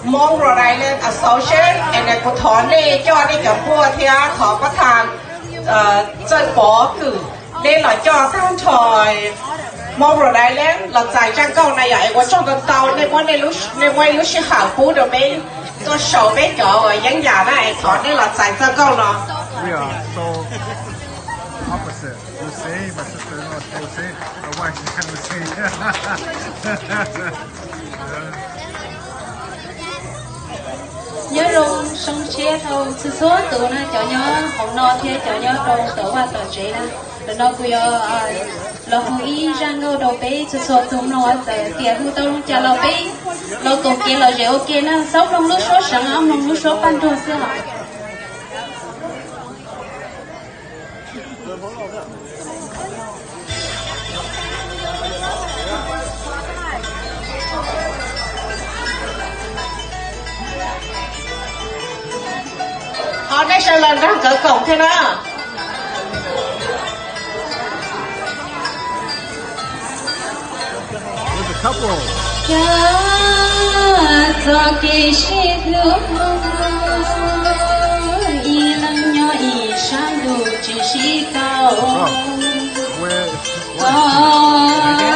Hmoob Rhode Island Association, es kuv thov nej coj nej cov nquaj thiab thov pab tha Txawj Pov Kwm, nej los coj tag nrho Hmoob Rhode Island los txais zaj nkauj na yom, es ua tsaug ntau ntau nej muab, nej muab ib lub sij hawm pub rau peb tuaj sau peb cov uas yeeb yam na, es thov nej los txais txoj nkauj no. Nyob zoo zoo siab rau txhua txhua tus na, cov nyob hauv no thiab cov nyob rau tom vaj tom tsev na. Ntawm no kuv yuav los hu ib zaj nkauj rau peb txhua txhua tus mloog, txawm tias hu tau zoo cas los peb los koom kev lom zem ua ke na, txhob mloog lub suab seev, mloog lub suab paj nruag xwb os. Ho nej sawv daws nrog nkawd koom thiab na. Cov txoj kev sib hlub, ib leeg nyob ib sab ntuj tsis sib tau. Koj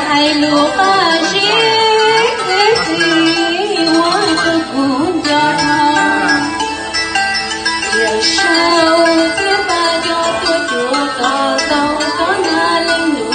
hais lus paj zib, kwv tij muab rau kuv nco dhau. Yawm saub twb pab cov tuaj cuag koj tau koj na leej nus.